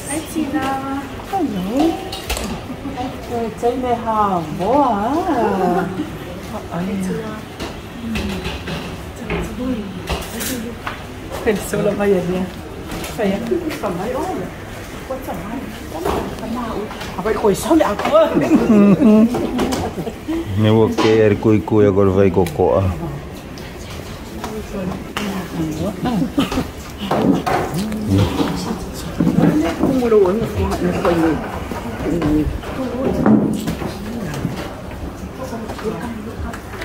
Hi, Tina. Hello.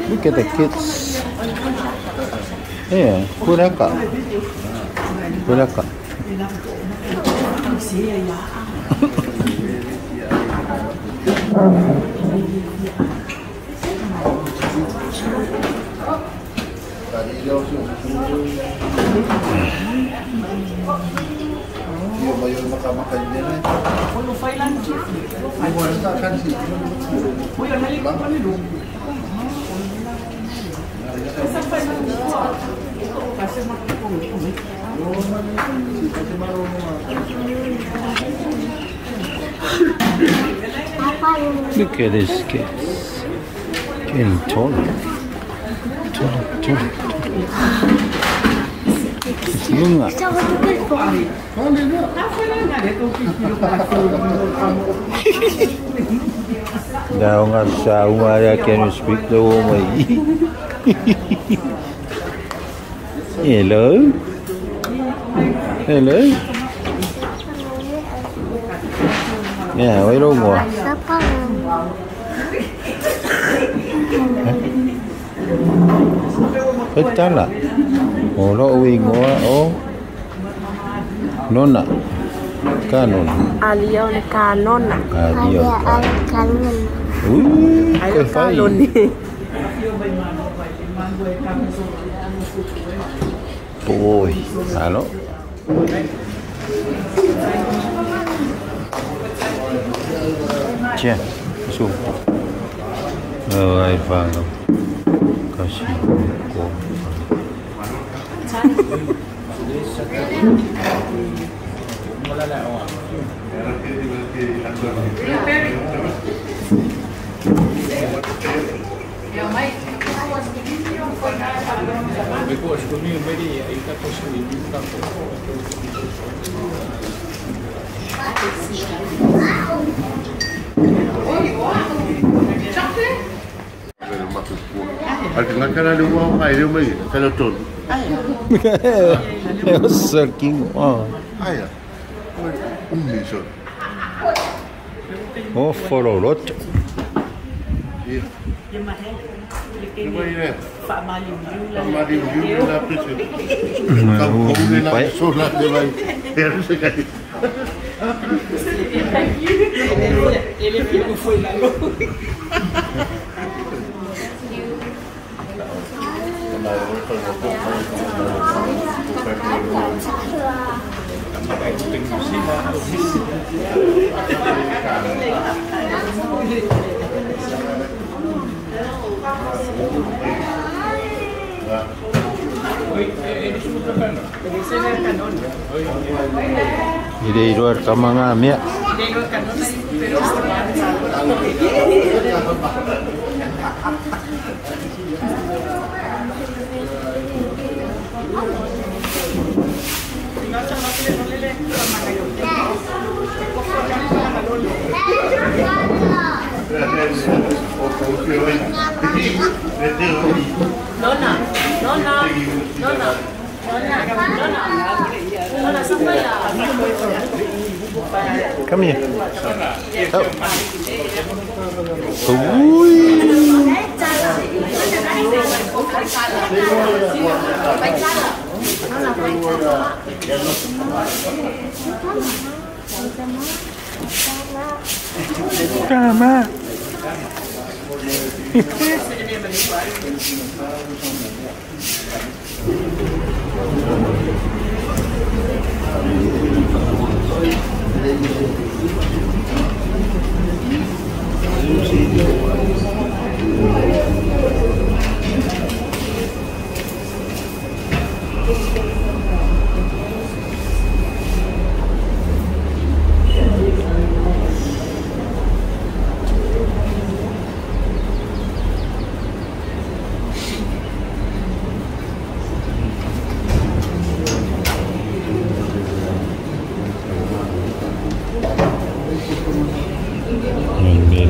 Look at the kids. Yeah, kuraka. Kuraka. Look at these kids. Getting taller. Taller, taller, taller. Lunga. Can you speak the woman? Hello. Hello. Yeah, we don't want. Petala. Olo wingoa o nona. Kanona. Alio le kanona. Alio kanona. Alio kanoni. Boy, hello. Tiens, so. Oh, I found them. Kasi ko. Oh, fororot. Nona, nona, nona, nona, nona, nona, Come here. Oh. Tama.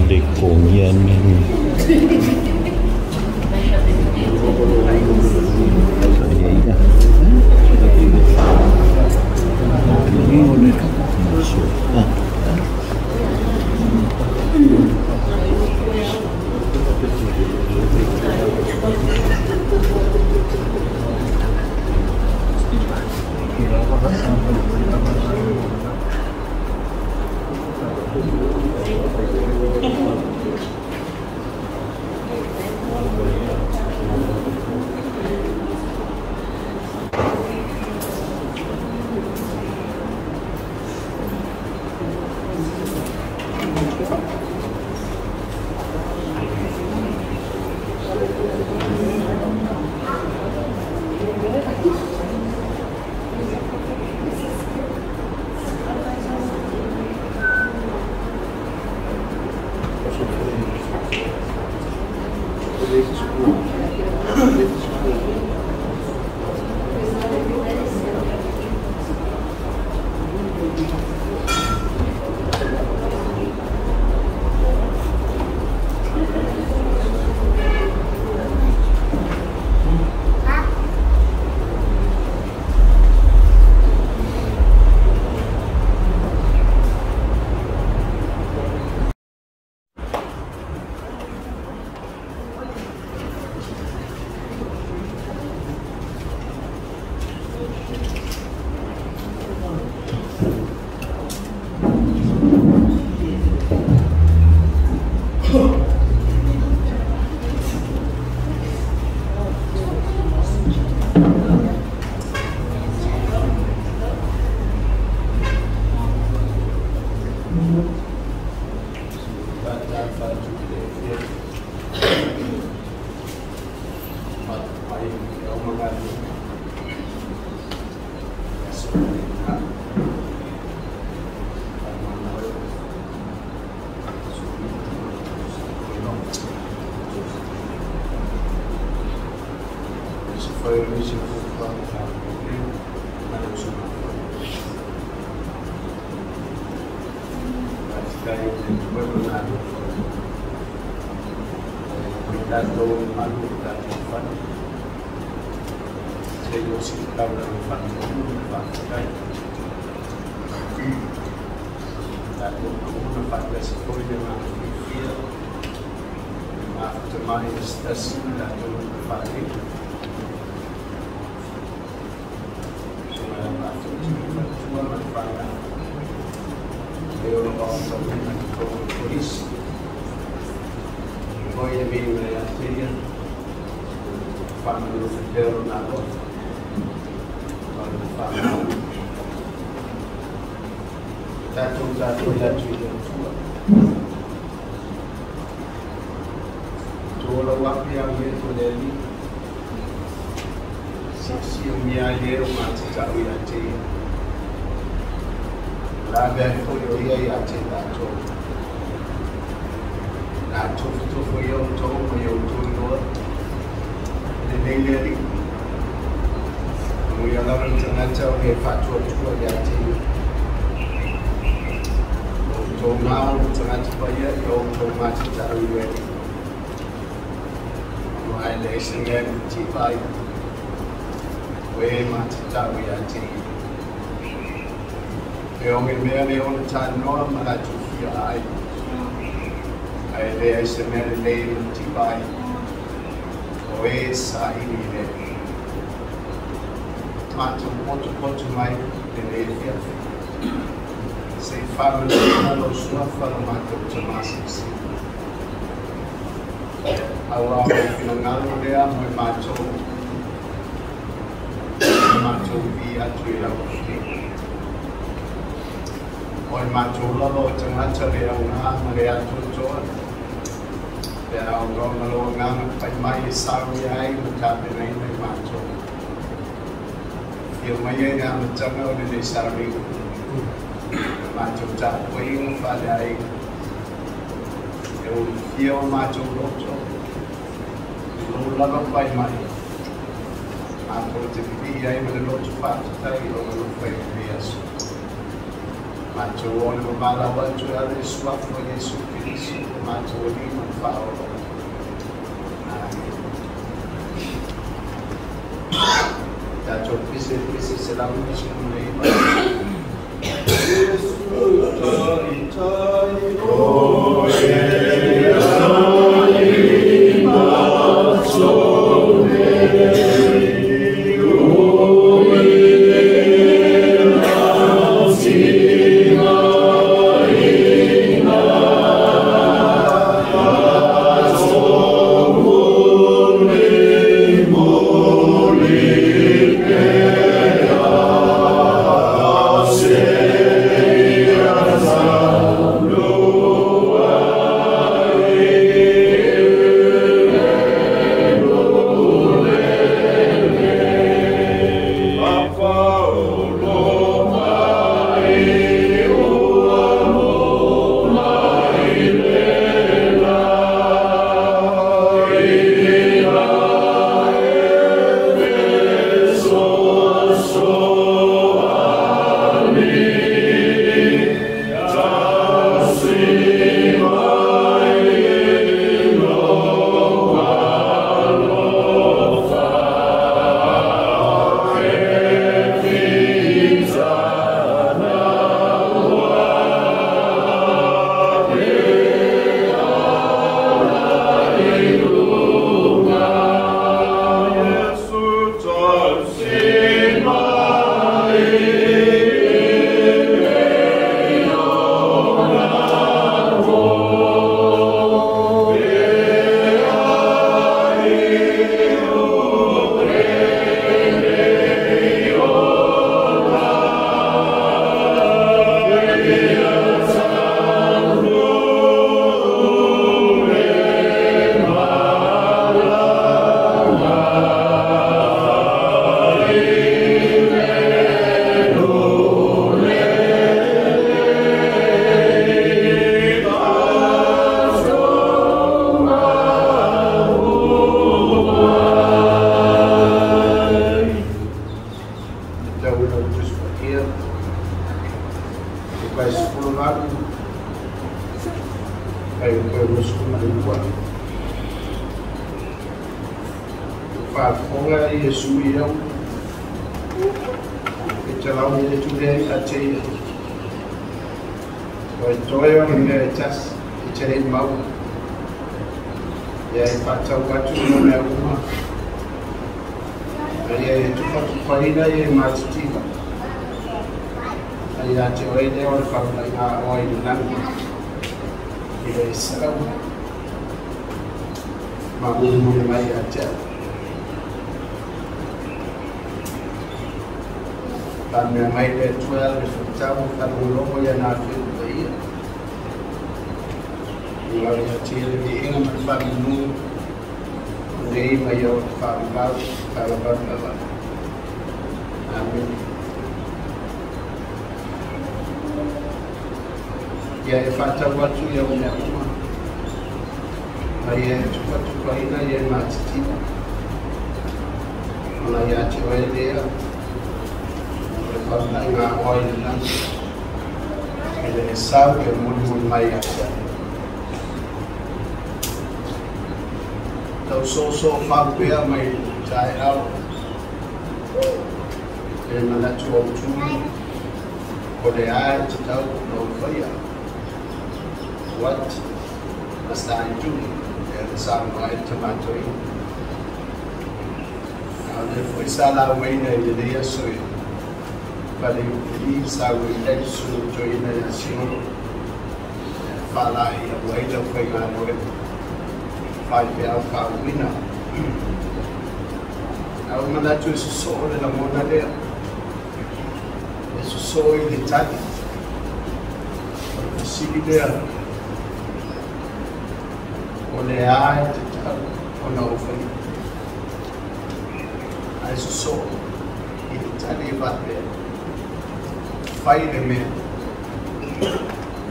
Le kongia ni. Matou ole mamala atu ale suafa Iesu Keriso o matou alii ma le Faaola. Amene. Tatou pise pise 159. Iesu taitai o Faafofoga Iesu i au e talau ia tu lea ia te ia. O e toe o le mea e tasi e te lei maua. Ia e faatau atu mo mea uma. A ia e tufatufaina ia e matitiva. A ia te oe lea o le faulaiga oa i le lagi. I le sau. Ma mulimuli mai ia te au. Mea mai le Atua le faitau faalogologo ia na afeu paia. Ua ia te le viiga ma le faamanu o nei ma ia o le faavavau faavavau lava. Amene. Ia e faatau atu ia o mea uma. Ma ia e tufatufaina ia e matitiva. Ona ia te oe lea faulaiga oa i le lagi. E le sau e mulimuli mai ia te au. Tau soosoo faupea mai taeao e manatu autū o le a e tatau ona ou faia. What must I do? E le saunoa ai le tamatoina. A o lea foi sa laugaina i lenei aso e Faleupeli sa uila i le susuga toeaina ia Siolo faalaeiau ai le aufaigaluega faifeau faauuina. A ua manatu e sosoo le lagona lea e sosoo i le tali o le fesili lea o le a e tatau ona ou faia. Ae sosoo i le tali e faapea, fai le mea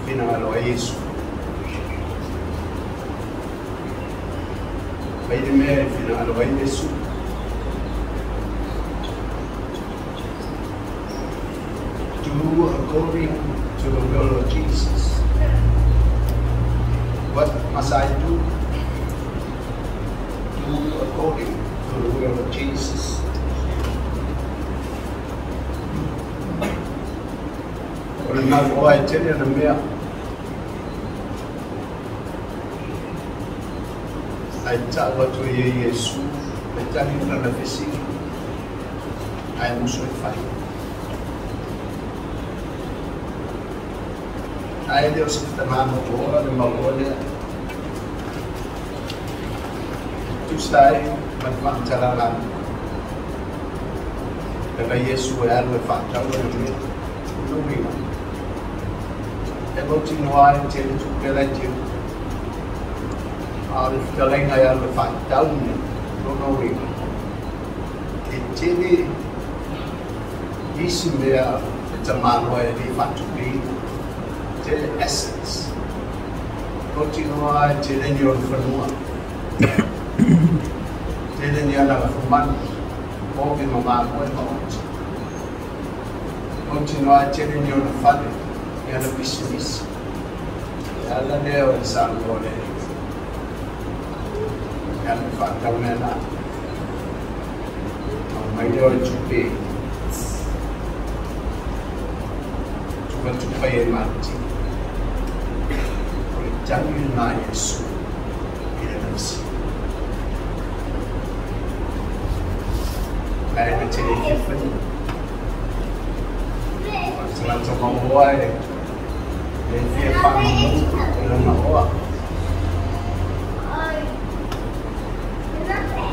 finagalo ai Iesu. Fai le mea e finagalo ai Iesu. Do according to the will of Jesus. What must I do? Do according to the will of Jesus. O le mafoa e tele na mea. Ai tau atu e Iesu, e tali na fesili, ai muso e fai. Ai leo se tamama o le maua lea. Tusa ai ma le faatalalaga. Lana Iesu e alu e faataua le mea. Luiga. E mautinoa ai tele tupe lai tele. A o le fetalaiga e alu e faatau mea. Lona uiga. E tele isi mea e tamaloa e lē faatupeina. Tele assets. Mautinoa ai tele ni ona fanua. Tele ni ana lafumanu. Ovi ma mamoe ma oti. Mautinoa ai tele ni ona fale. Ni ana pisinisi. E ala lea o le saunoa le e alu faatau mea la. Aumai lea o le tupe. Tupatupa e matino. O le tali lena a Iesu i lana fesili. Ae na te le fia faia. O le tagata maoa e le fia faamamou i lona oa.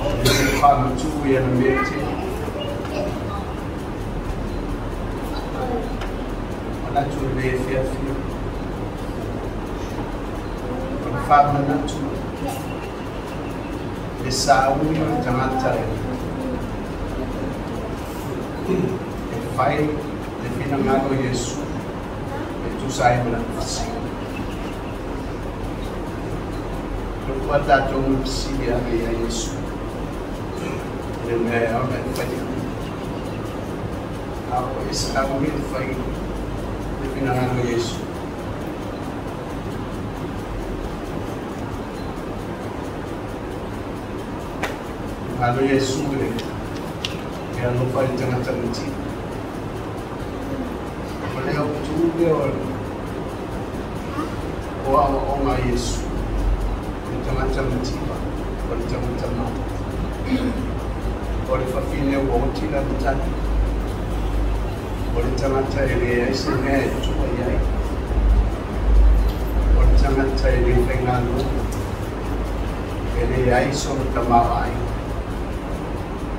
E le fia faamatuu i ana mea tele. Manatu le fiafia. O le faamanatu le sauni o le tagata e fai le finagalo o Iesu e tusa ai ma lana fesili. Loko a tatou ma fesili ave ia Iesu i le mea e ao ona e faia. A o e sauni e fai le finagalo o Iesu. Finagalo Iesu e alofa i le tagata mativa. O le autu lea o aoaoga a Iesu, le tagata mativa, o le tagata mama. O le fafine ua oti lana tali. O le tagata e leai se mea e tua i ai. O le tagata e le faigaluega, e leai sona tamaoaiga.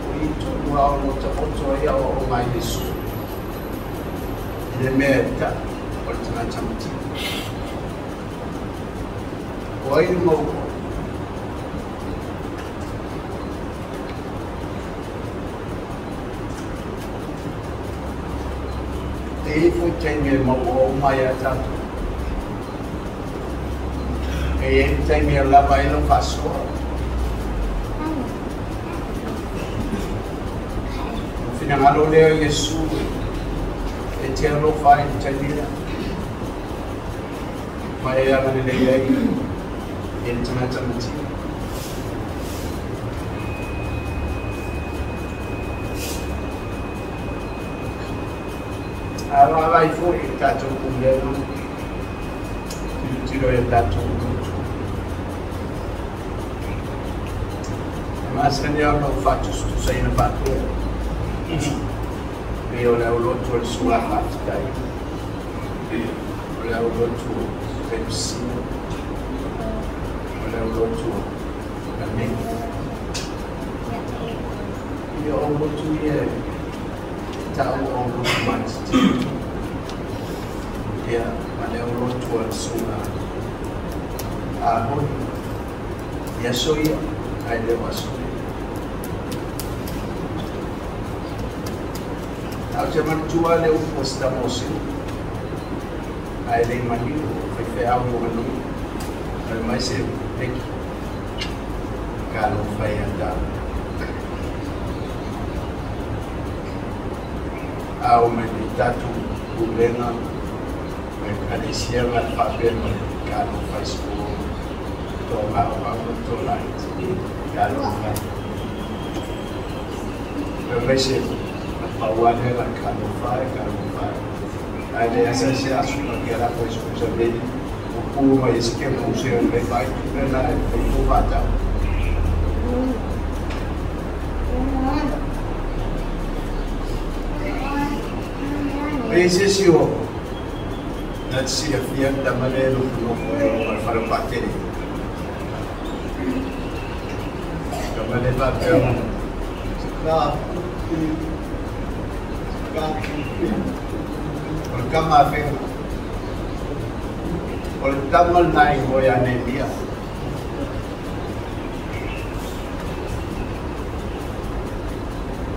O i tonu lava o lo o taoto ai aoaoga a Iesu i le mea e taʻu o le tagata mativa. O ai le mauoa? E i ai foi taimi e mauoa uma ai a tatou. E i ai le taimi e lava ai lau faasoa. O le finagalo lea o Iesu e te alofa ai i le taimi lea. Ma e agalelei ai i le tagata mativa. A vaavaai foi i le tatou pulega, tilotilo i a tatou lotu. E masani lava ona ou faatusatusaina faapea, pei o le aulotu o le suaga faafetai, o le aulotu Pepsina, o le aulotu Ameni. Ia o aulotu ia e tau o aulotu matitino. Ia, ma le aulotu a le susuga a Honi i aso ia, ae le o aso nei. Ae ou te manatua le upu a si tama o Sila, ae le i maliu o faifeau i Wanganui, fai mai se peki, ka alofa ia tau. A oo mai nei tatou pulega Ekalesia ma le faapea ma le kalo faisiko togaogaoga tolaiti kalofai. Aemaise pau lea la kalofai kalofai. Ae leai sa se aso ke la ko se veli o pu mai se ke mo se le fai tu na e fai tu fata. Ese si o na silafia tama le nofonofo i luga o le falepatele. Tama le faapea sa ka o le kama afega o le tama lenā igoa ia Neemia.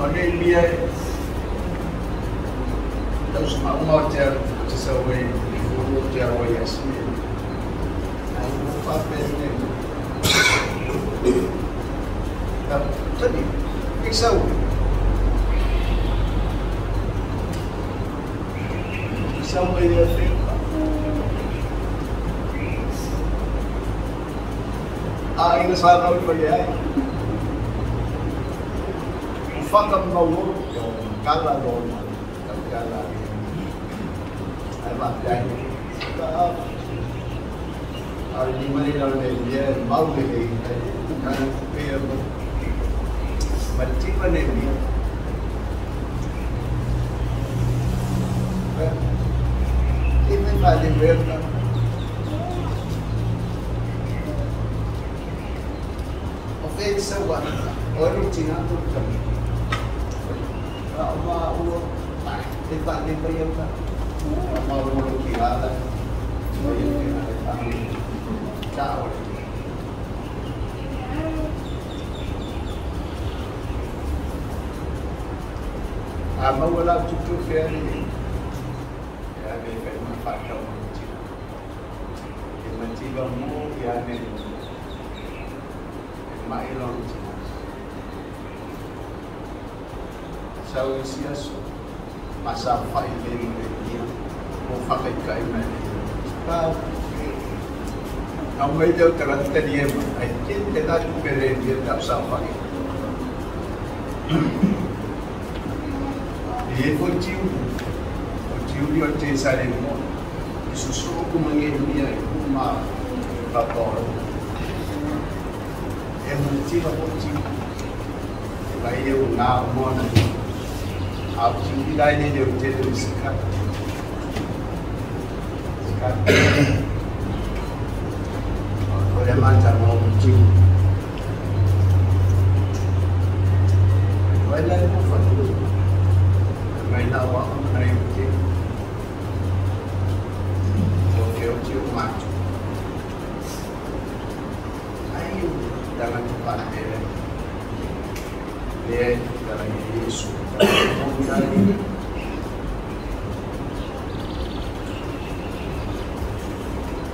O Neemia tausamauga o te alu te sau ai le fulu o te alo ai asi ai mo faapea nei tani e sau sau mai le afega aiga sa nau mai ai o faka mau o kala lona kala ai faapea ai a le lima le lau le ia mau le lei ai kana pea ma tiva le mia e me fa le verna o fe sa wa o ru tina tu ka o ma o e fa le pa ia ka ma o lo ki ala o ia ke na e fa ciao. A maua lau tutufe ali e ave e fai ma whakau ma mativa. E mativa mo i ane e mai lona tina. Sau isi aso, masa whai le le ia, mo whakaikai mai le. Ka au mai leo tagata ni ema, ai te te la tupe le ia tau sa whai. E foi tiu, o tiu li o te sa le mo, i susu ku mange mia e ku ma paporo. E mativa po tiu, e vai e o ngā o mona. A o tiu li lai le o te le sika. Sika. O le manta mo o tiu. Vai lai mo whatu. Mai la wa o nai o te. O te o te o matu. Ai o tanga tu pāpere. Lea i tala i Yesu. O nai.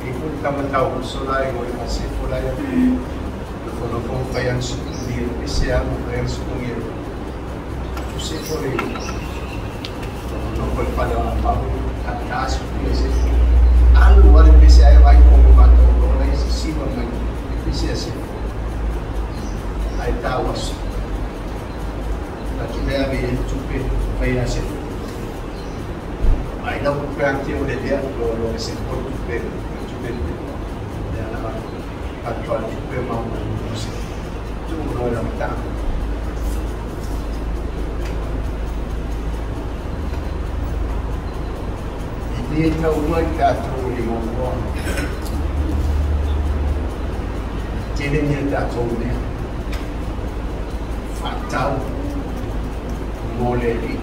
I ku tamatau uso lai o i masefo lai. Le fonofo whaian sukungi. Ese amu whaian sukungi. Usefo le. No foi para a pau atrás esse alu wale pese ai vai como mato ona isi siwa mai pese assim ai tawas la tupe ave tupe vai assim ai não pe o de dia lo lo se por tupe tupe ya na actual tupe ma no se tu no era mata. E taua i tātou i maua. Tele nia tātou mea. Whātau. Mō le li.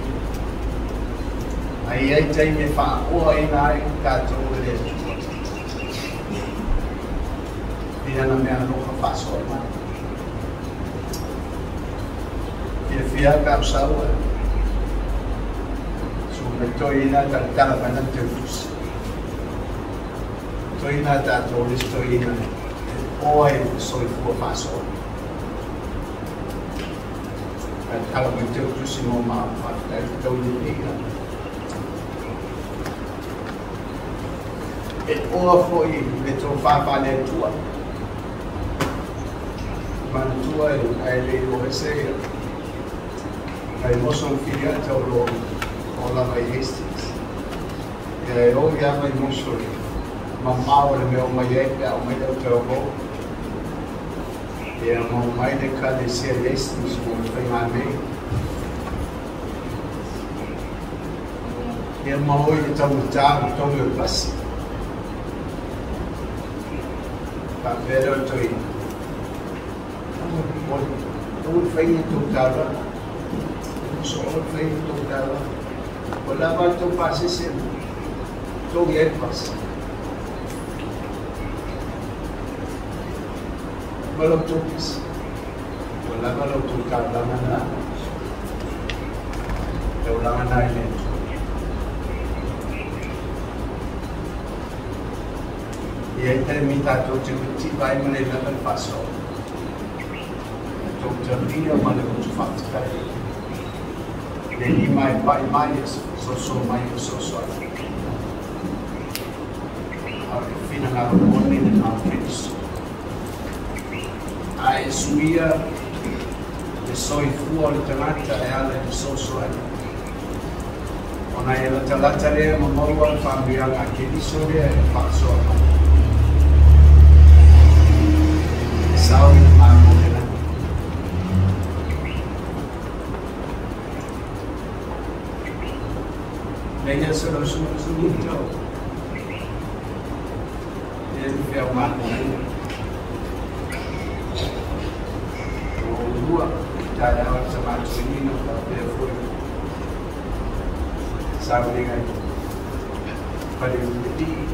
Ai ai tai me whaoa i nā i tātou e le tua. Pina na mea aloha whaasoa mai. Fia fia ka usaua. Toi ina tala mana te utusi. Toi ina tātou lis toi ina oa e soifua whaasoa. Tala mai te utusi mō maa whaatai tau ni leira. E oa foi le tofā faale-Atua. Manatua ae le i o ese Vaimoso ma Filiata o lo o lava i Hastings. Ia e o ia Vaimoso i mamao le mea o mai ai pe a omai le autalavou. Ia ma omai le Ekalesia i Hastings mo le faiga nei. Ia ma o i le taugata o le togi o le pasi. Faapea lea o le toeaina, Aua e popole, aua le faia tou taulaga. Vaimoso, aua le faia tou taulaga. Ua lava le tou pasese e togi ai le pasi. Ma la outou pisi. Ua lava la outou taulaga na. Taulaga na i le Atua. E i ai taimi tatou te mativa ai ma le lava le faasoa. Tatou talia ma le loto faafetai le lima e pai mai e soso mai e fesoasoani. A o le finagalo moni lena o Keriso. A e suia le soifua o le tagata e ala i fesoasoani, ona e latalata lea ma maua le faamanuiaga a Keriso lea e faasoa mai. E sao i le Malo o le lagi. Nei aso lau susuga Sunita o e le feau malo ai. O lua taeao le tama toeaina faapea foi sauniga i Paleulii.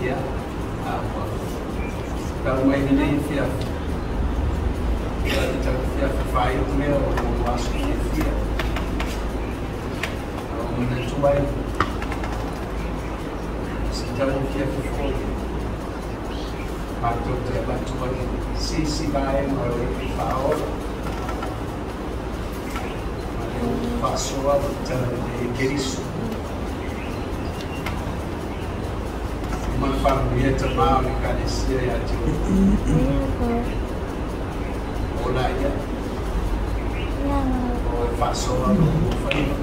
Ia, a ua tau mai lenei afiafi, ia le tau afiafi faaiu lea o lou aso fiafia. A ua manatu ai, se tau afiafi foi, matou te avatu ai se isi vaega o le faaola ma le faasoa o le Tala Lelei e Keriso. Ma le faamanuia Tamā o le Ekalesia ia te outou. Ola ia. O e faasoa lo outou faiva.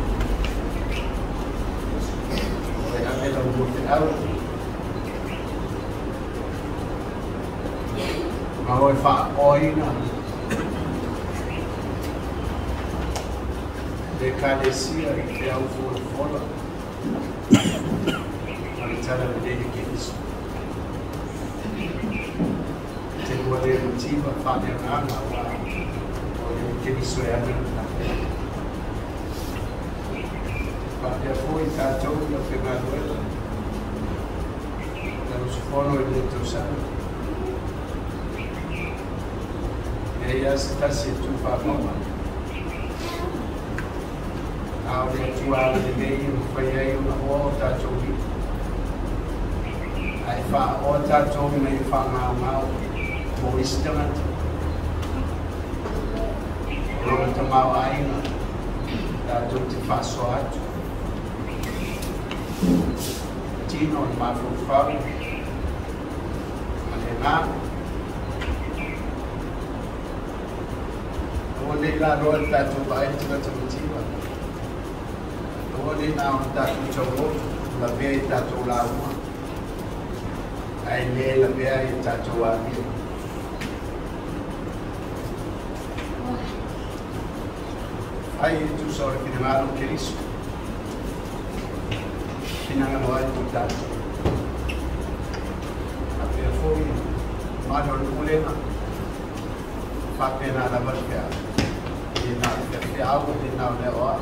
O e ave la outou feau. Ma o e faaoaina le Ekalesia i feau folafola ma le Tala Lelei a Keriso. Te lua le mativa faaleagaga aua o le Keriso e ana le tapena. Faapea foi tatou i le aufaigaluega na usufono i lenei tausaga. E leai lava se tasi e tu faamama, a o le Atua agalelei e mafai ai ona oa o tatou lima, ae faaoa tatou ina ia faagaogao mo isi tagata. O lona tamaoaiga tatou te faasoa atu. Tino le mafaufau ma le agaga. Aua ne i laloa le tatou vaai i tagata mativa. Aua ne i na ona tatou tauoto lavea i tatou lauga, ae le lavea i tatou amio. Fai e tusa o le finagalo o Keriso. Finagalo ai o tatou. Faapea foi mamalu o le Pulega, faapena lava le feau. E le na o le feafeau, e le na o le aoao,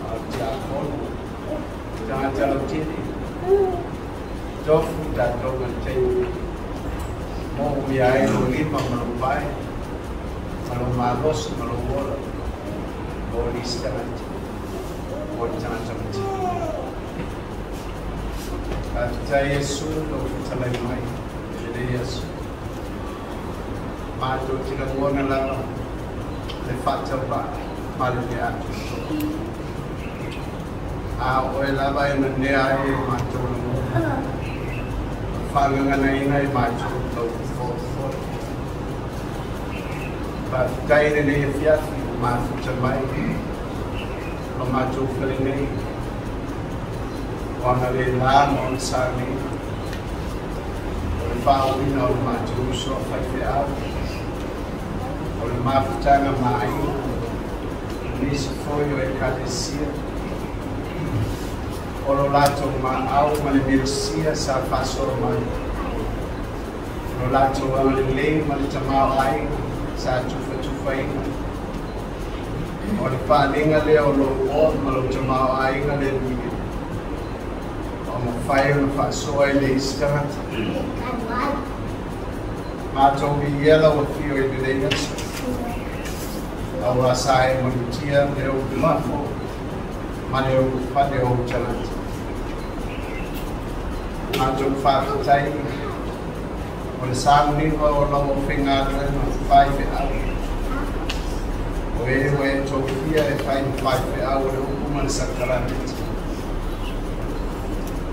a o le tiakono, tagata lautele, tofu tatou ma le taimi moomia ai lou lima ma lou pae ma lou malosi ma lou ola mo nisi tagata, mo le tagata mativa. Faafetai Iesu lou fetalai mai i lenei aso. Matou te lagona lava le faatauvaa ma le mea atoatoa. A oe lava e nanea ai e matou lagona, ma faagaganaina i matou lau fofola. Faafetai i lenei afiafi ua mafuta mai lo matou fale nei, o ana lelā ma ona sauniga, o le faauuina o le matou uso a faifeau, o le mafutaga ma aiga, nisi foi o ekalesia, o lo latou maau ma le mirasia sa faasolo mai, lo latou agalelei ma le tamaoaiga sa tufatufaina, o le faaaliga lea o lou oa ma lou tamaoaiga le Alii, ua mafai ona faasoa i le isi tagata. Matou viia lau afio i lenei aso, aua sa e malutia le ulufafo ma le ulufale o ou tagata. Matou faafetai o le sauniga o lau aufaigaluega faifeau, o e ua e tofia e fai ma faifeau o le upu ma le sakalamiti.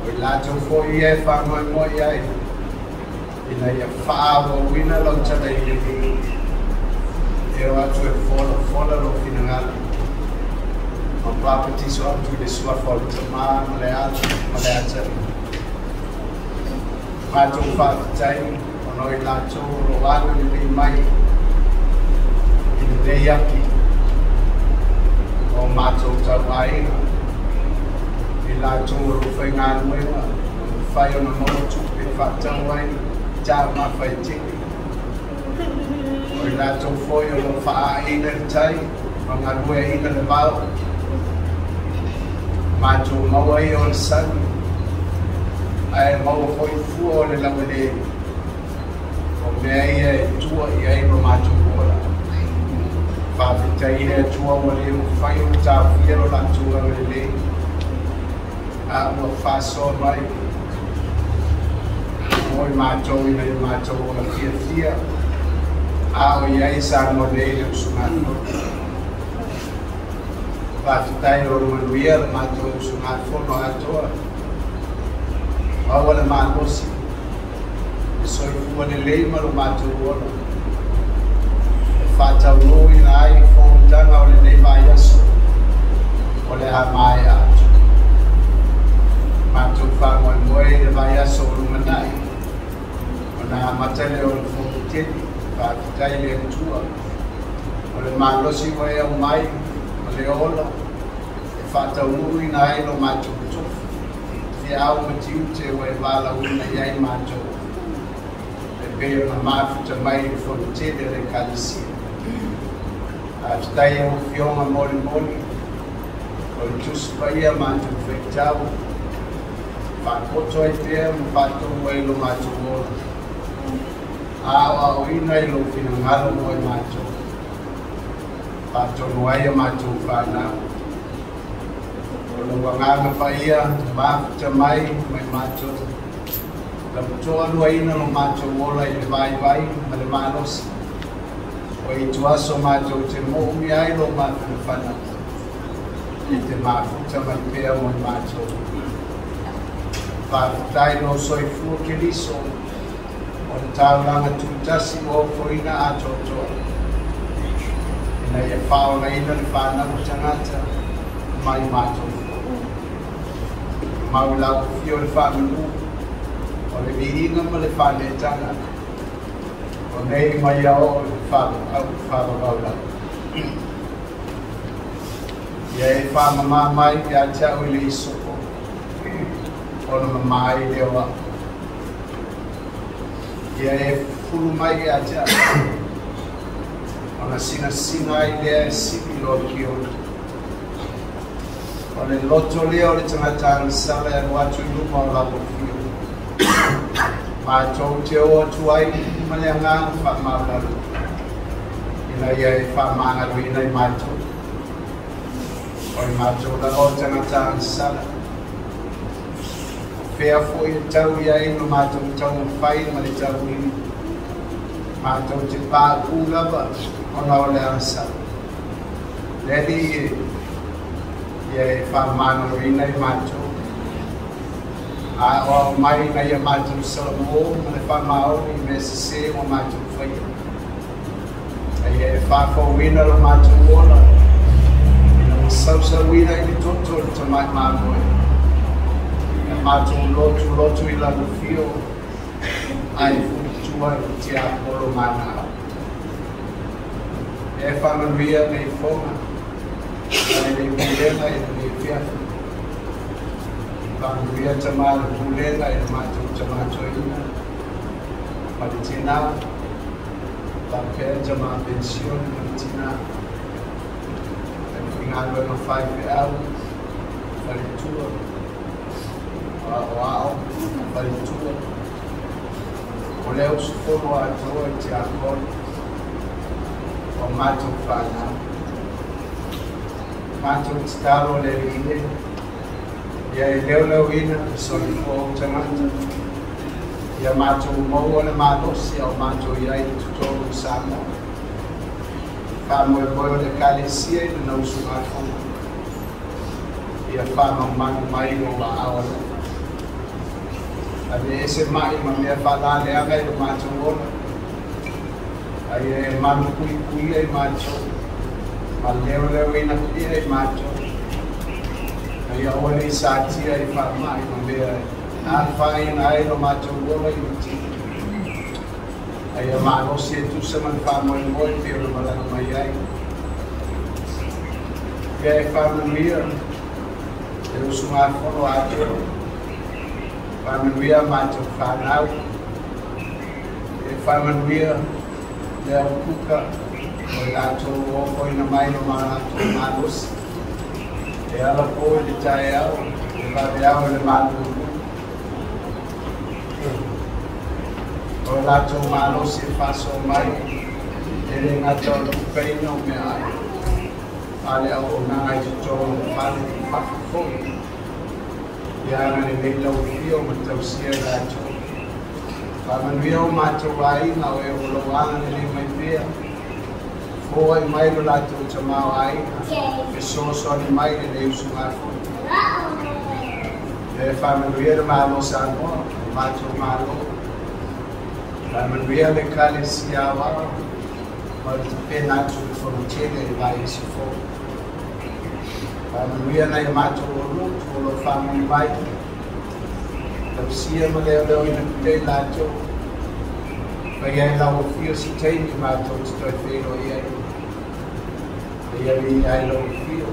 O i latou foi ia e faamoemoe ai ina ia faaauauina lau talalelei, e o atu e folafola lou finagalo ma papatiso atu i le suafa o le Tamā ma le Alo ma le Atalii. Matou faafetai ona o i latou o lo o agalelei mai i lenei aki o matou tauaiga, i latou o lo o faigaluega ma mafai ona maua tupe e faatau ai taumafa e tele. O i latou foi o lo o faaaina le tai ma galueaiina le vao, matou maua ia o le sami, ae maua foi fua o le laueleele, o mea ia e tua i ai lo matou ola. Faafetai i le Atua ua le mafai ona taofia lo latou agalelei, a ua faasoa mai mo i matou ina ia matou ola fiafia, a o i ai Samoa nei le usugafono. Faafetai o le manuia le matou usugafono atoa, maua le malosi, le soifua lelei ma lo matou ola, e faataunuuina ai fonotaga o lenei vaiaso o le a maea atu. Matou faamoemoe i le vaiaso o lumanai, ona amata lea o le fono tele. Faafetai le Atua o le malosi ua e aumai ma le ola e faataunuuina ai lo matou tofi, feau ma tiute ua e valaauina i ai matou, e pei ona mafuta mai i le fono tele a le Ekalesia. Faafetai i lau Afioga molimoli o le Tusi Paia matou faitau, faapoto ai pea ma faatonu ai lo matou ola, aoaoina i lou finagalo mo i matou, faatonu ai a matou fanau. O lou agaga paia mafuta mai mai matou, lau toaluaina lo matou ola i le vaivai ma le malosi, o i tuaso matou te moomia ai lo mafanafana, e te mafuta mai pea mo i matou. Faafetai lou soifua Keriso, o le taulaga tutasi ua ofoina atoatoa, ina ia faaolaina le fanau tagata mai matou foi. Mau lau afio le faamanu, o le viiga ma le faaneetaga, o nei mai ia oo i le faavavau lava. Ia e faamamā mai ia te au i le isopo, ona mamā ai lea o au. Ia e fufulu mai ia te au, ona sinasina ai lea e sili loa kiona. O le loto lea o le tagata agasala e alu atu i luma o lau afio. Matou te o atu ai ma le agaga faamaualalo, ina ia e faamagaloina i matou. O i matou lava o tagata agasala. O fea foi e tau i ai lo matou taumafai ma le tauina. Matou te paupū lava ona o le agasala. Le Alii e, Ia e whaamānaloina i mātou. A o mai na ia mātou salamo ma le whaamaoni me se se o mātou whaia. Ia e whaafauina lo mātou ola. Ina masausauina i le toto le tamai māmoe. Ia mātou lotu lotu i lana fio. Ai futua i te apolo mana. E whamanuia nei fonga. Ai nei pulenga i le fiafi. Whamanuia ta maa le pulenga i le mātou tamatoina. Ma le tina. Whapea ta maa pensione ma le tina. E whingaluenga whai whiau. Whaletua. O ao. Whaletua. O leo sufono a toa i te akona. O mātou whanau. Mātou tatalo le rile. Ia e leoleuina le soifua o tagata. Ia mātou maua le malosi au mātou iai i totonu o Samoa. Faamoemoe o le ekalesia i lana usugafono. Ia faamaumanu mai o laau alofa. Ave ese mai ma mea faalaleaga i lo mātou ola. Ai e malupuipuia i mātou. Ma leoleuina pea i mātou. Ai aua nei satia i faamai ma mea afaina ai lo mātou ola i le tino. Ai a malosi e tusa ma le faamoemoe pe o le malaga mai ai. Ia e faamanuia le usugafono atoa. Faamanuia mātou whanau. E faamanuia le au kuka o i latou ofoina mai lo mātou malosi. E ala po i le taeao, e vaveao i le malulu. O latou malosi e whaso mai, e le ngata o le kukaina o mea ai. Ale au o nanga i totonu o fale i whafu foi. Ia anga le nei lau fio ma tausia i latou. Whamanuia o mātou aiga o e o lo anga le nei mai pea. Foai mai lo latou tamao aiga. E soasoani mai le nei usugafono. E whamanuia le malo Samoa, o mātou malo. Whamanuia le ekalesia aoao, ma le tapena atu le fonotele i vai isi fou. Whamanuia nai o mātou o lotu o lo whamui mai. Tausia ma leoleo ina pea i latou. Whai ai lau o fio si teimi mātou te toi whero i ai. Ia li ai lau fio.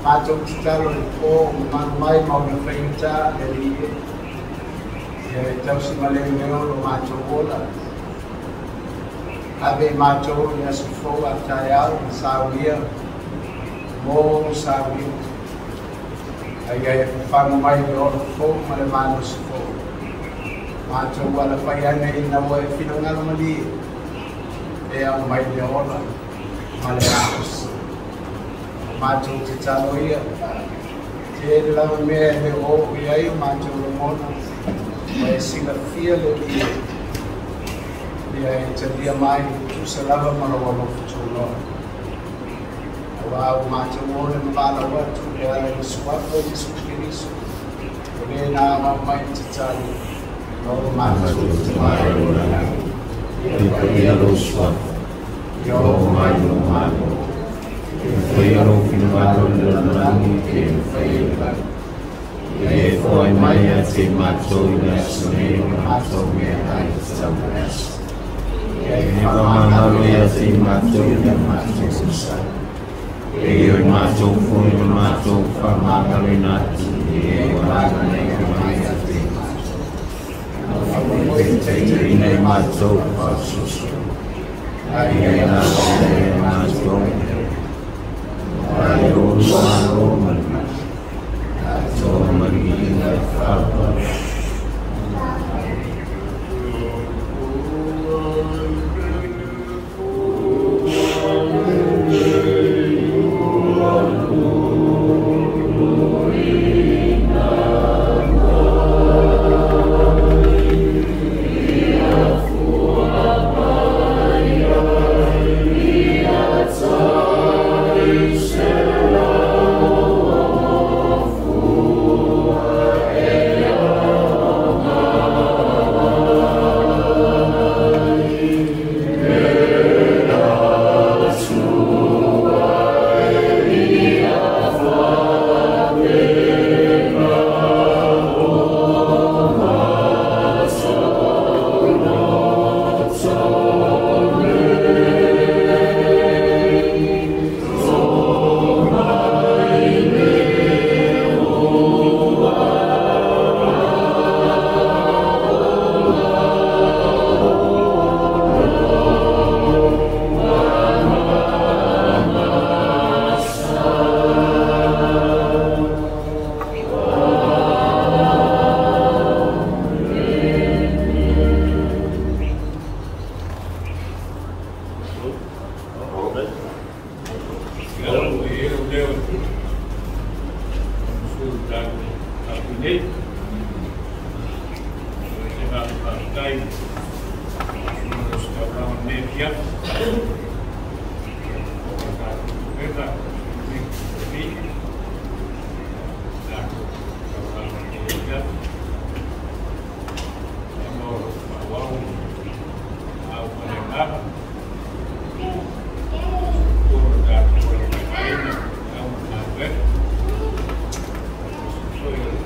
Mātou tatalo le pō, manu mai mauna whaingata le li e. Ia e tausi ma leoleo lo mātou ola. Ave mātou i aso fou a taeao ma saulia. Mō saulia. Ai ai e whanau mai le ola fou ma le malosi fou. Mātou ala whai ane i naua e whinangalo mali. E au mai le ola ma le malosi. Mātou tatalo ia. Te ere lava mea e le o i ai o mātou lagona. Ma e silafia le li. Ia e talia mai tusa lava ma lau alofa tauloa. Aua o mātou o le mavala atu e ala i suafa o Iesu Keriso. O le nā au mai tatalo. O mātou te mai o la. Ia paia lou suafa. Ia oo mai lou Malo. Ia faia lou finagalo i le lalolagi pe e mafai e le lagi. Ia e foai mai ia te mātou i le aso nei o le mātou meaai tatau ma le aso. Ia e faamagalo ia te mātou i le mātou sasai. E ia o mātou foi o mātou faamagaloina atu i e o alaga nei o mai ia te mātou. Taitaina i mātou faasoasoa. Ai ia la e mātou. Ai o malo ma le mali. Atoa ma le viiga e faaaloalo. Ia nei. O le faafetai o se taulaga nei afiafi. O le tatou pupeka, le tatou taulaga nei afiafi. E mo faaauau au ma le agaga. O le tatou aiga, au ma galuega. Foi o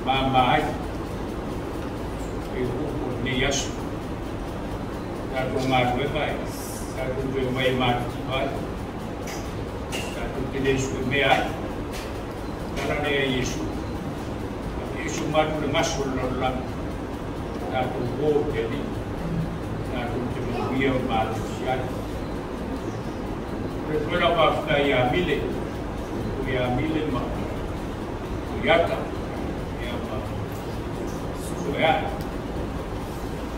Ma ai e upu nei aso. Tatou galuega e tatou toe omai e matitiva ai, tatou te lē suemea ai tala lea Iesu. Iesu matu le gaso o le lalolagi, tatou ō i le Alii, tatou te manuia ma malosi ai. O le toe lau faafetai ia Mile, o ia Mile ma Iata, ia ma Soeae.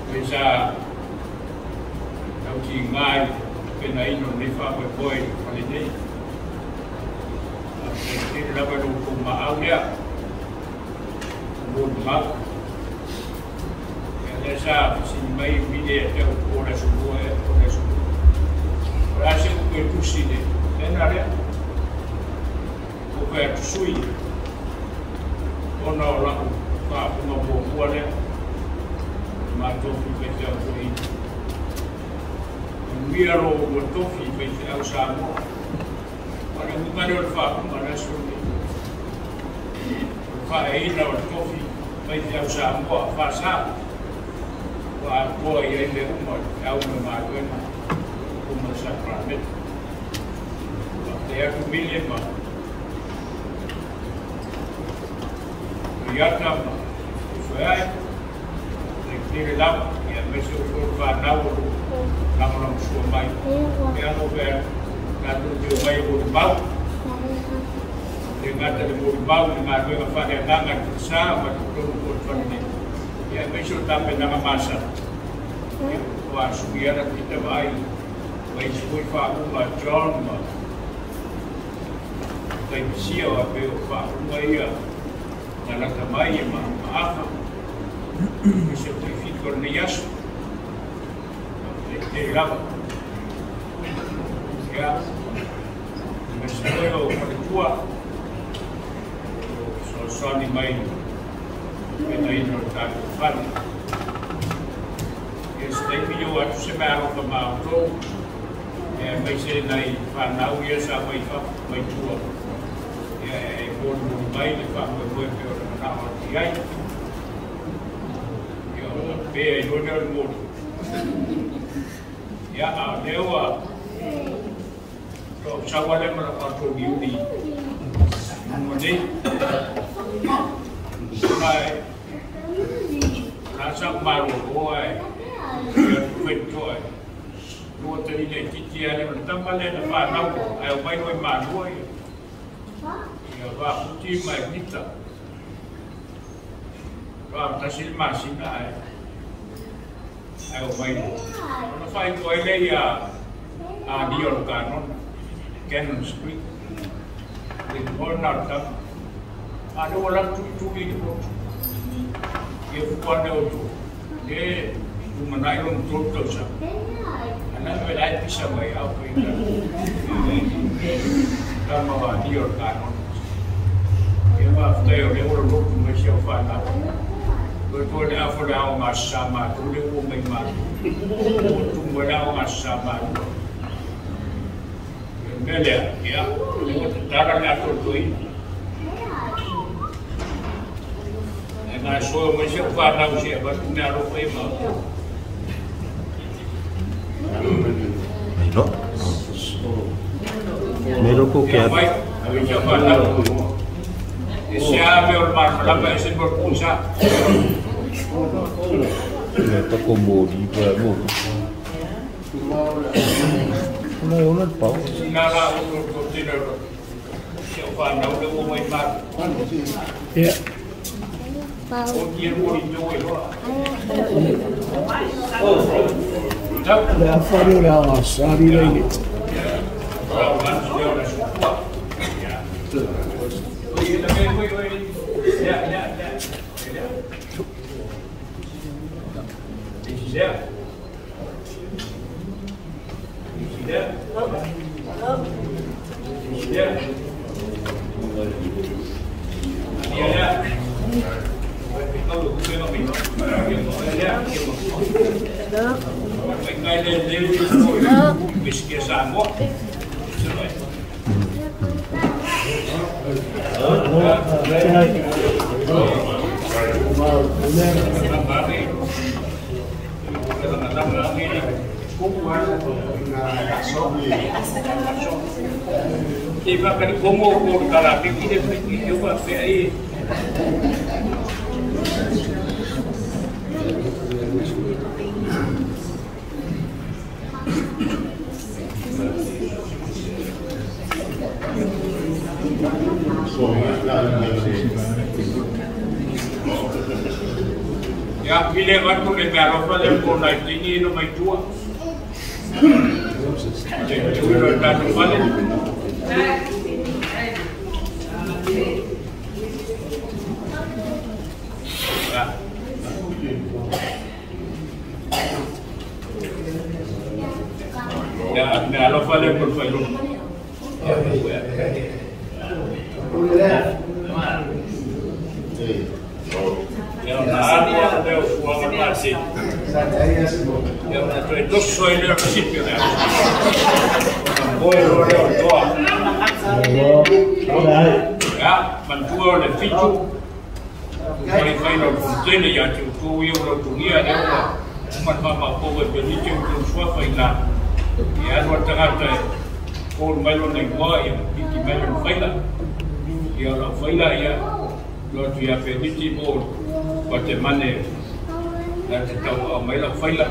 E sa tautiga i le tapenaina o lenei faamoemoe i le fale nei. Faafetai tele lava i lo outou maau lea, o molimau. Ia lea sa fesili mai Mile ia te au po o le aso lua ea po o le aso lua. O le a se upu e tusi i le mea lea? Ua fai atu sui ona o lau faapuga muamua lea o le matofi faifeau toeaina. Manuia lo ua tofi faifeau Samoa. O le uiga lea o le faapuga le aso lenei. O le faaeaina o le tofi faifeau Samoa faasa ua atoa i ai mea uma o le feau ma le galuega uma le sakaramene. Faafetai atu Mile ma Iata ma Soeae, faafetai tele lava, ia aemaise o foi le fanau o lo o lagolagosua mai. Ia ano fai atu, tatou te omai e molimau, e le gata i le molimau i le galuega faaleagaga i le falesa ma totonu foi o le fale nei, ia aemaise o tapenaga masani, ia ua suiana Pita vaai ma isi foi faauuga a John ma Taipisia o pe o faauuga ia na lata mai e ma maafa e se foi fito o lenei aso. Faafetai tele lava. Ia, aemaise foi o faletua o fesoasoani mai tapenaina o le tatou fale. Ia se taimi oo atu se meaalofa ma outou, ia aemaise nai fanau ia sa mai fafo mai tua, ia e molimoli mai le faamoemoe pei ona manao atu i ai. Ia ona pea ai loa lea o le moli. Ia, a o lea ua toasaua lea ma lau atogiuli luga nei. Ona e o la sa ou malōlō ae ia atu faitotoa e lua tali laitiiti lava lea o le tama lea na fanau ae omai loa i Malua ia ia Vafuti ma Elita. Faatoa tasi le masina ae ae omai loa. Ona faaigoa ai lea ia Ania o le Kanona, Cannon Street. Le igoa lena o le tama. A o lea ua alu atu tuitui i le lotu. Ia fua lea o tu, le lumanai lona 3 tausaga. A na me la e pisa mai au pe ina. Tama o Ania o le Kanona. Ia faafetai o lea ua lolotu mai si au fanau. Toe toe le afa o le ao gasasa matou lea ua omai matou. Ua tumu ai le ao gasasa matou. Ia le mea lea, ia, lea ua tatala le atoatoina. E gasoa mai si au fanau se i avatu meaalofa ia ma outou. Mai loa. Mai loa ko ke Ia atu. mai, ave si au fanau. E se a mea o le malamalama e se mo le pusa. Le tako moli pa mo. Ona e ona le pao. Sina la o to tele o si au fanau lea ua omai matou. Ia. O tia mo i tau e loa. Tau. Le afa lea o le a sali Ia. lai le. Lau lansi lea o le aso tua. Ia. Oi, e la mea foi oi. Lea, lea, lea. Lea. Isi lea. Isi lea. Isi lea. Ia lea. Oi, kau ku ma mi. Ia mo lea, ia mo. Mai ngai le leu i foi. Whisky a Samoa. Se mai. Ya pile watu le mea alofa le kona i tini ino mai tua. Te tuiro i tātou fale. Ya mea alofa le kona whailona. Ya na alu leo fuanga masi. Ya na toe toso i leo sipi leo. Boe lo leo toa. Ya, mantua o le fitu. Mai fai lo kontene ya te utu i o lo tungia leo wa. Uman mama powe pelite utu suafa i la. Ia alu tangata e kol mai lo nei moa ia piki mai lo faila. Ia lo faila ia lo tu ia pelite mo wa te mane la te tau au mai lau faila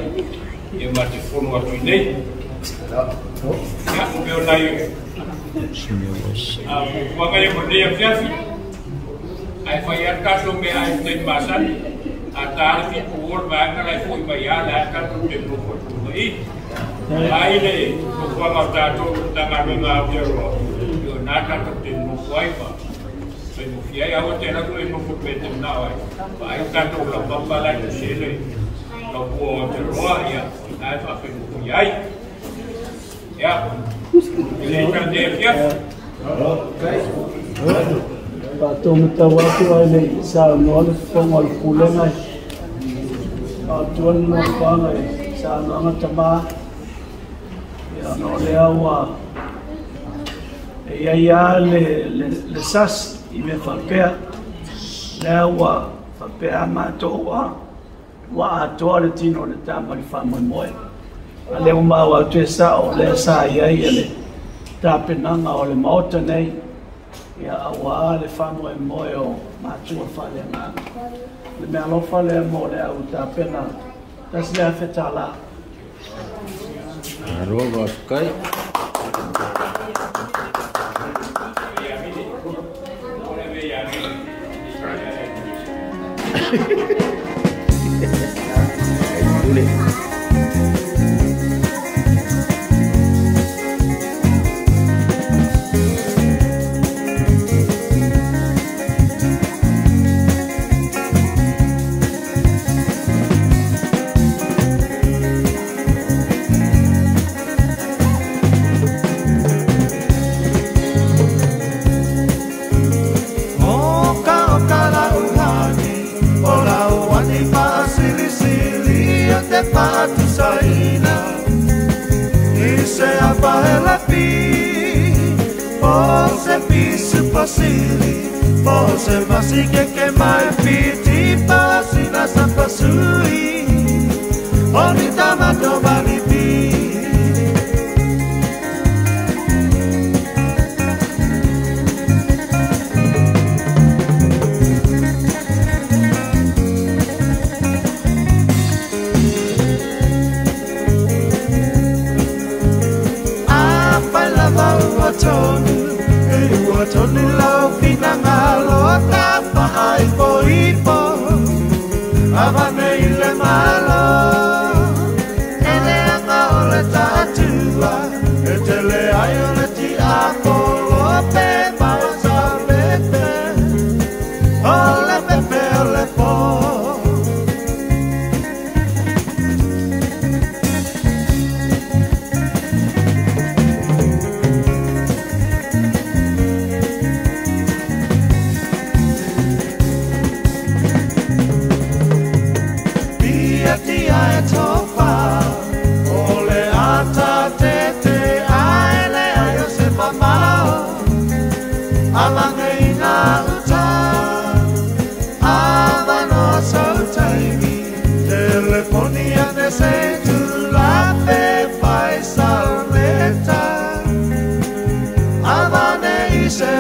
ia ma te fono atu i nei. Ia, o nai a fuafuaga ia mo nei afiafi ae fai a tatou mea ai taimi masani a tā le fitu o le vaega lai fo'i mai a le a tatou te nofo atu mai ai le nofoaga o tatou Matagaluega Aotearoa i o nā tatou te nofo ai ma faigofie ai aua te latou e nofo pe te manao ai vaai tatou laupapa lai te sele laupua o Aotearoa ia na e faafaigofie ai. Ia i le ita nei afiafi. Faatogatau atu ai le saunoa le fofoga o le pulega i fautua le nofoaga i saunoaga tamā. Ia ona o lea ua e iai lava le sasi i mea faapea lea ua faapea a matou ua atoa le tino o le tama i le faamoemoe. A lea ua maua atu e sa'o lea sa iai e le tapenaga o le maota nei ia auā le faamoemoe o matua faaleagaga. Le mea alofa lea mo le au tapena $1,000 tālā. Alo faafetai. Ai pule.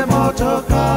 Motoka.